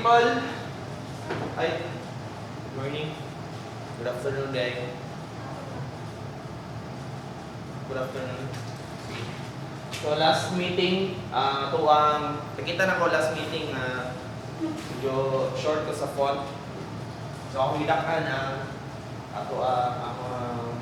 People. Ay, good morning. Good afternoon, day. Good afternoon. Sige. So last meeting, to ang nakita na ko last meeting na medyo short ko sa font. So ako gidak-an ang ato ang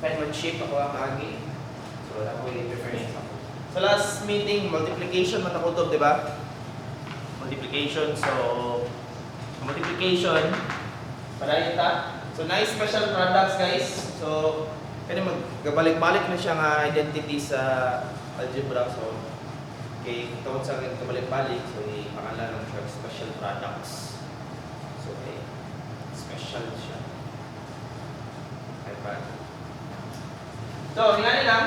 penmanship ako ang agi. So wala ko i-preference ako. So last meeting, multiplication man ako to, di ba? Multiplication. So multiplication padayon ta. So nice special products, guys. So kani magbalik-balik na siya nga identity sa algebra. So kay tungod sa kabalik-balik, so ipangalan lang siya special products. So okay, special siya. Ay pa. So, ingani lang.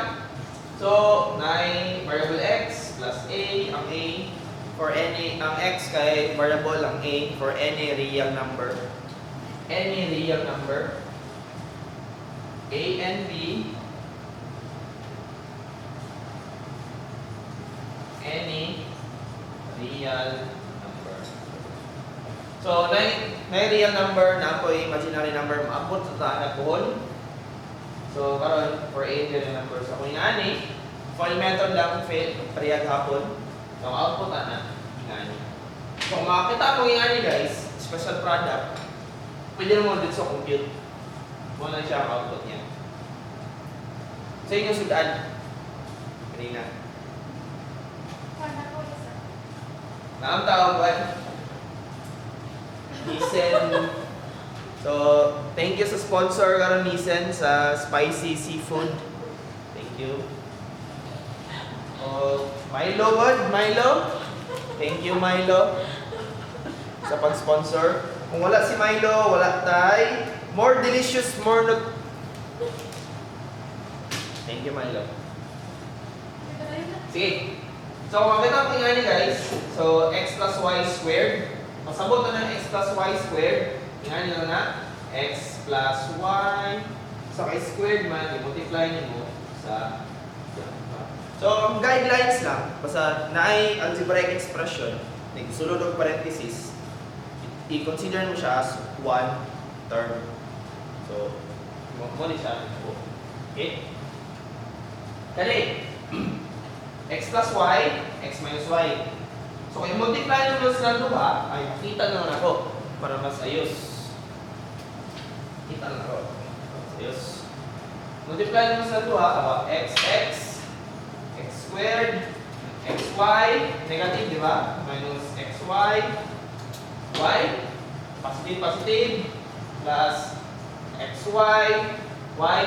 So, naay variable x plus a, ang a for any, ang x kay variable, ang a for any real number. Any real number. A and b, any real number. So, naay real number, naa poy imaginary number, maabot sa ta puhon. So, karon for a real number. So, kung ingani, FOIL method lang, fail, pareha hapon. So, ang output ana, ingani. So, kung makakita mo ingani, guys, special product, pwede mo dito sa compute. Mao lang siya ang output niya. Sa inyo sudan, kanina. Wala ko isa. Naam tawag ba? Nisen. So, thank you sa sponsor karon, Nisen, sa spicy seafood. Thank you. Oh, Milo god, Milo. Thank you, Milo, sa pag-sponsor. Kung wala si Milo, wala tay more delicious, more nut. Thank you, Milo. Sige. So, kung makita ko nga, guys, so x plus y squared, pasabot na ng x plus y squared, ingani lang na, x plus y, so kay squared man, i-multiply nimo sa. So, ang guidelines lang, basta naay algebraic expression, nagsulod og parenthesis, i-consider mo siya as one term. So, mo ni siya. Okay? Kani, x plus y, x minus y. So, kung i-multiply mo sila duha, ay, makita naman ako para mas ayos. Kita na ako. Mas ayos. Multiply mo sila duha, aba, x, x, x squared, xy, negative, di ba? Minus xy, y, positive, positive, plus xy, y,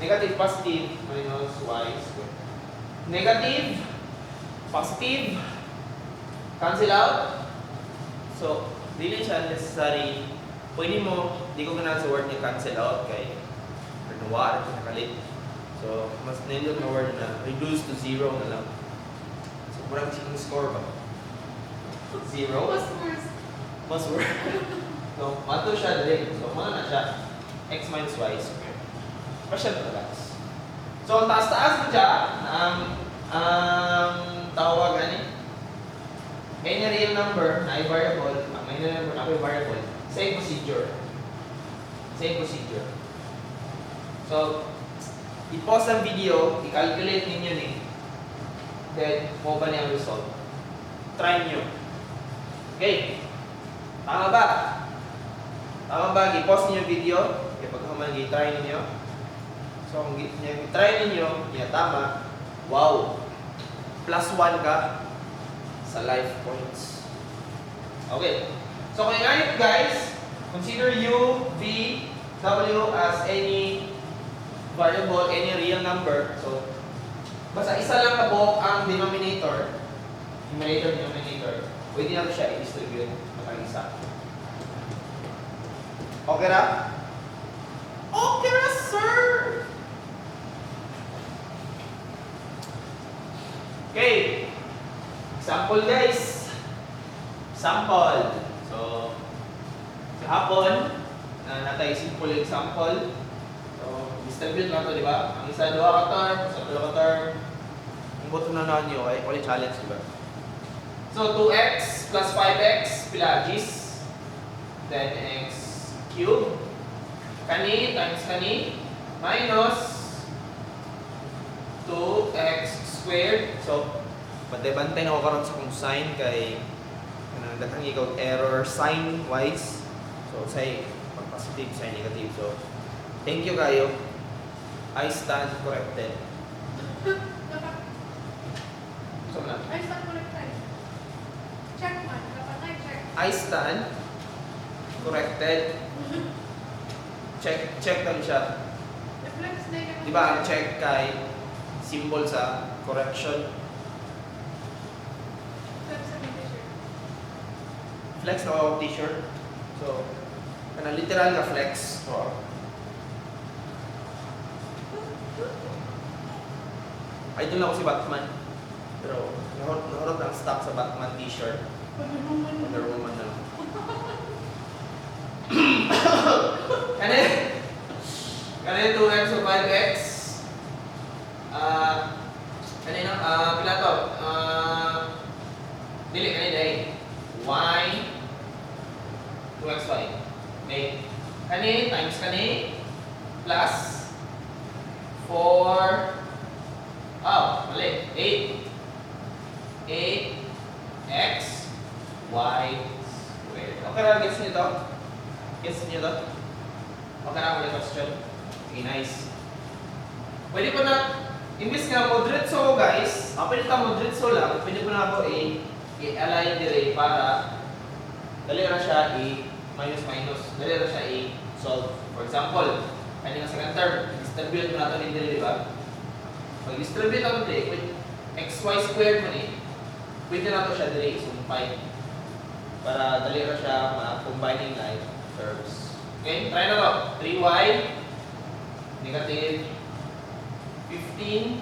negative, positive, minus y squared. Negative, positive, cancel out. So, dili siya necessary. Pwede mo, di ko ganahan sa word ni cancel out kay renuwa, nakalit. So, mas nindot na word na reduce to zero na lang. So, murag siyang score ba? Zero? Mas worse. Mas word. So, mato siya dali. So, mao na siya. X minus y squared. Special products. So, ang taas-taas mo siya, ang tawag ani, any real number na variable, ang any real number na variable, same procedure. Same procedure. So, i-pause ang video, i-calculate ninyo ni. Then, mo ba niya ang result? Try nyo. Okay. Tama ba? Tama ba? I-pause niyo yung video. Okay, pag human, i-try ninyo. So, kung i-try ninyo, niya tama, wow! Plus 1 ka sa life points. Okay. So, kung ingani, guys, consider U, V, W as any variable, any real number. So, basta isa lang kabuok ang denominator, numerator, denominator, pwede na siya i-distribute matag isa. Okay ra? Okay ra, sir! Okay. Example, guys. Sample. So, sa hapon, na natay simple example. So, distribute lang to, di ba? Ang isa duha ka term, isa duha ka term. Ang buto na niyo ay wala challenge, di ba? So, 2x plus 5x, pila? Gis. 10x cube. Kani times kani minus 2x squared. So, bantay-bantay na ko karon sa kung sign kay kanang daghang ikaw error sign wise. So, say pag positive, sign negative. So, thank you kayo. I stand corrected. Dapat, So, na. ay, stand corrected. Check man. Dapat na check. I stand corrected. Check, check lang siya. Reflex na yun. Di ba ang check kay symbol sa correction? Flex sa t-shirt. Flex na ako t-shirt. So, kana literal nga flex. So, idol ako si Batman. Pero nahurot ang stock sa Batman t-shirt. Wonder Woman na lang. Kani? Kani 2x o 5x? Ah, kani no? Ah, pila to? Ah, dili kani dai. Y 2xy. Okay. Kani times kani plus 4. Oh, mali. 8. 8 x y squared. Okay ra, gets niyo to? Gets niyo to? Okay ra, wala question? Okay, nice. Pwede pa na, imbis nga moderate ko guys, pwede ta moderate lang, pwede pa na ako i-align dire para dali ra siya i-minus minus, dali ra siya i-solve. For example, kani nga second term, distribute mo na ito dire, di ba? Pag distribute ako dire, with xy squared mo ni, pwede na to siya dire isumpay para dali ra siya ma-combining like terms. Okay, try na to. 3y negative 15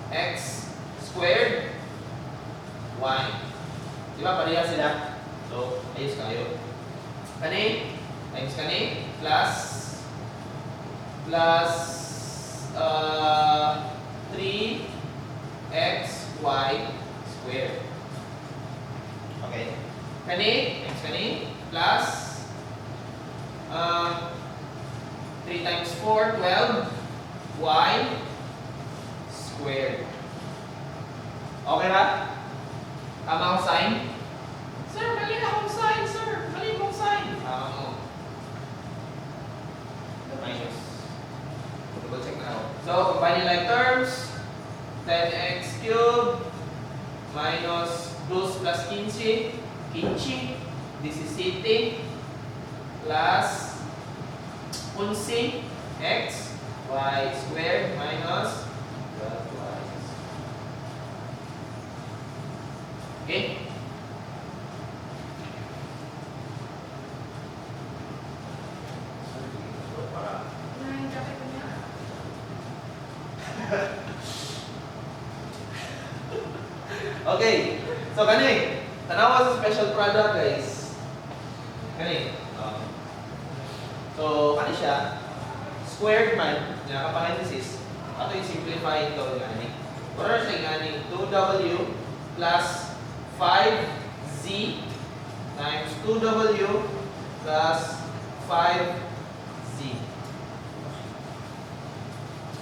x squared y. Di ba pareha sila? So, ayos kayo. Kani times kani plus plus 3 x y squared. Okay. Kani times kani plus 3 times 4, 12 y squared. Okay ba? Tama akong sign? Sir, mali akong sign, sir. Mali akong sign. Tama mo. Minus. Double check na ako. So, combining like terms, 10x cubed minus 2 plus 15, 15, 17, plus 11 x y squared minus 12y. Okay? So, para Na yung jacket niya. Okay. So kani, tanawa sa special product guys. Kani. So kani siya squared man nga ka-parenthesis ato i-simplify ito nga ani. Wala siya nga ani 2w plus 5z times 2w plus 5z.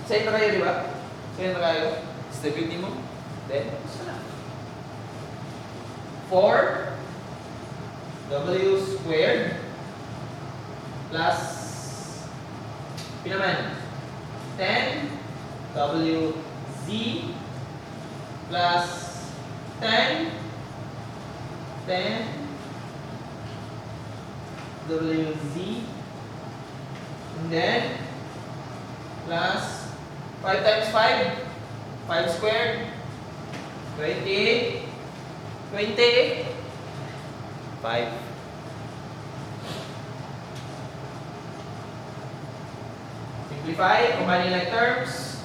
Same na kayo, di ba? Same na kayo. Distribute mo. Then, gusto na. 4 w squared plus pila man 10 w z plus 10 10 w z and then plus 5 times 5, 5 squared, 20 20 5. Simplify, combining like terms.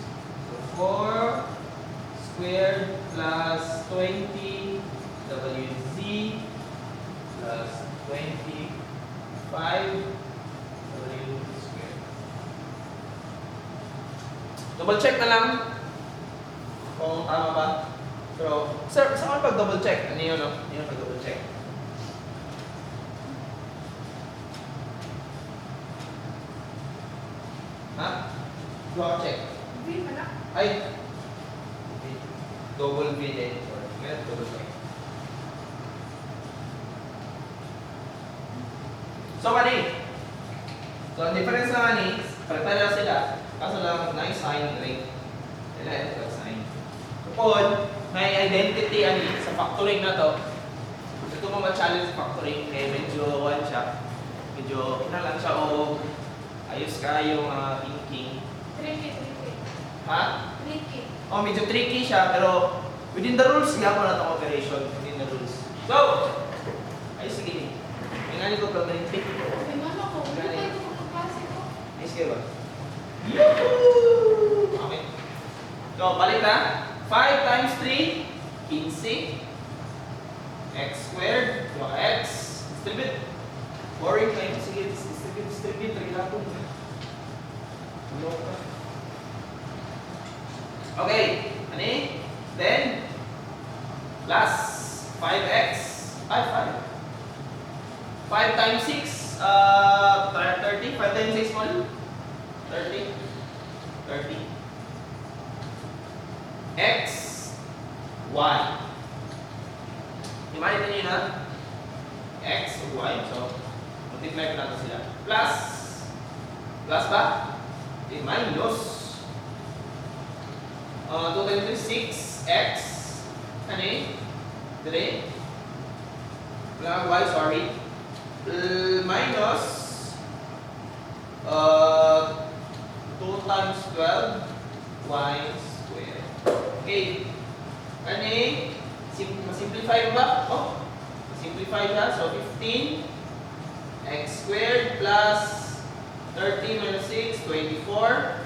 So 4 squared plus 20 wz plus 25 w squared. Double check na lang kung tama ba. Pero, sir, sa pag double check? Ano yun, no? Ano yun pag double check? Ha? Duha ka check. V man na. Ay! V. Double V din. Sorry. Ngayon, double check. So, kani. So, ang difference na kani, pare lang sila. Kaso lang, na sign ring. Sila, eh, sign. Tupod, may identity ani sa factoring na to. Ito mo ma-challenge sa factoring kay medyo one siya. Medyo kinahanglan siya o ayos ka yung thinking. Tricky, tricky. Ha? Tricky. Oh, medyo tricky siya, pero within the rules, gapon na itong operation. Within the rules. So, ayos sige ni. May nga ko pag pick. May mano ko. Hindi pa ito pagkapase ko. Ayos kayo ba? Yahoo! Okay. So, balik na. 5 times 3, 15. X squared, 2 x. Distribute. Boring kayo. Sige, distribute, distribute. Lagi lang. Okay, ano eh? 10 plus 5x. 5, 5. 5 times 6, 30. 5 times 6, mo 30. 30. X, Y. Imagine niyo na X, Y. So, multiply ko natin sila. Plus, plus ba? Okay, minus. 2 times 3, 6, X. Ano eh? 3. Wala Y, sorry. Minus 2 times 12 y squared. Okay. Ano eh? Ma-simplify ba? Oh, simplify siya. So, 15 x squared plus 30 minus 6, 24.